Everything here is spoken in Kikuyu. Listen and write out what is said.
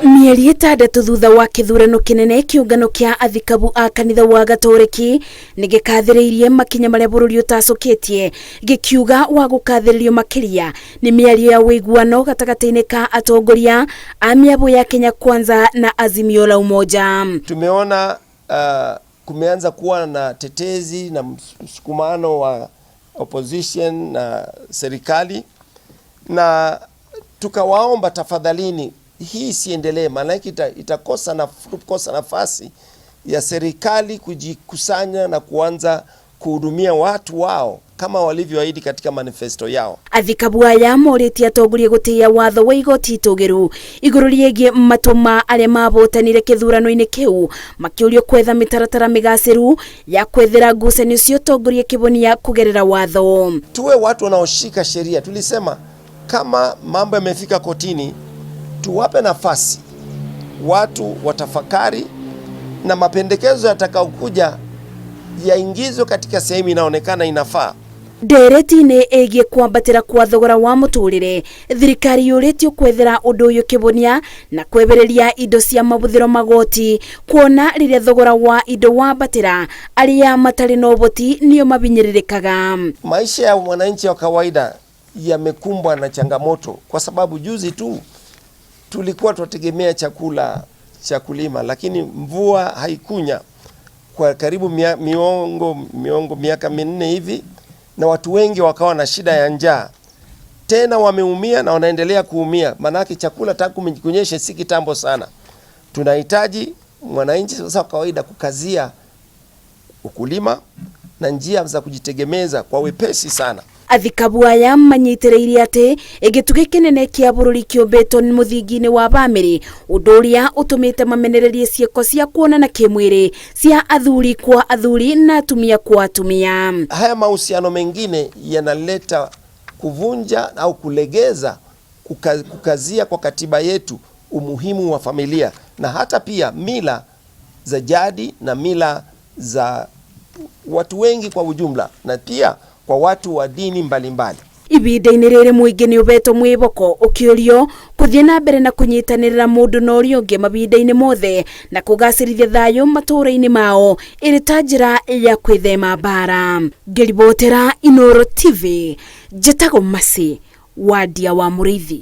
Mĩeri 6 thutha wa kĩthurano kĩnene, kĩũngano kĩa athikabu a kanitha wa Gatoreki nĩ gĩkathĩrĩirie makinya marĩa bũrũri ũtacũkĩtie, gĩkiuga wa gũkathĩrĩrio makĩria nĩ mĩario ya ũiguano gatagatĩ-inĩ ka atongoria a mĩabũ ya Kenya Kwanza na Azimio la Umoja. Tumeona kumeanza kuwa na tetezi na msukumano wa opposition na serikali, na tukawaomba tafadhalini, hii isiendelee, maanake itakosa na kukosa nafasi ya serikali kujikusanya na kuanza kuhudumia watu wao kama walivyoahidi katika manifesto yao. Athikabu aya morĩtie atongoria gũtĩĩa watho wa igoti itũgĩru igũrũ rĩgiĩ matua ma arĩa mabotanire kĩthurano-inĩ kĩu, makĩũrio kwetha mĩtaratara mĩgacĩru ya kwethera ngucanio cia ũtongoria kĩbonia kũgerera watho. Tuwe watu wanaoshika sheria. Tulisema kama mambo yamefika kotini, tuwape nafasi watu watafakari na mapendekezo yatakaokuja yaingizwe katika sehemu inaonekana inafaa. Ndereti-inĩ ĩgiĩ kwambatĩra kwa thogora wa mũtũrĩre, thirikari yũrĩtio kwethera ũndũ ũyũ kĩbonia na kwebereria indo cia mabuthĩro magoti, kuona rĩrĩa thogora wa indo wambatĩra arĩa matarĩ na ũhoti nĩo mabinyĩrĩrĩkaga. Maisha ya mwananchi wa kawaida yamekumbwa na changamoto, kwa sababu juzi tu tulikuwa tunategemea chakula cha kulima, lakini mvua haikunya kwa karibu miongo miaka 4 hivi, na watu wengi wakawa na shida ya njaa. Tena wameumia na wanaendelea kuumia, manake chakula tangu kunyeshe si kitambo sana. Tunahitaji mwananchi sasa wa kawaida kukazia ukulima na njia za kujitegemeza kwa wepesi sana. Athikabu aya manyitĩrĩire atĩ gĩtugĩ kĩnene kĩa bũrũri kĩũmbĩtwo nĩ mũthingi-inĩ wa bamĩrĩ, ũndũ ũrĩa ũtũmĩte mamenererie ciĩko cia kuonana kĩmwĩrĩ cia athuri kwa athuri na atumia kwa atumia. Haya mahusiano mengine yanaleta kuvunja au kulegeza kukazia kwa katiba yetu umuhimu wa familia na hata pia mila za jadi na mila za watu wengi kwa ujumla na pia kwa watu wa dini mbalimbali. Ibinda-inĩ rĩrĩ mũingĩ nĩ ũbetwo mwĩboko ũkĩũrio kũthiĩ na mbere na kũnyitanĩrĩra mũndũ na ũrĩa ũngĩ mahinda-inĩ mothe na kũgacĩrithia thayũ matũũra-inĩ mao ĩrĩ ta njĩra ya kwĩthema mbara. Ngĩribotera Inooro TV, njĩtagwo Mercy Wandia wa Mũrĩithi.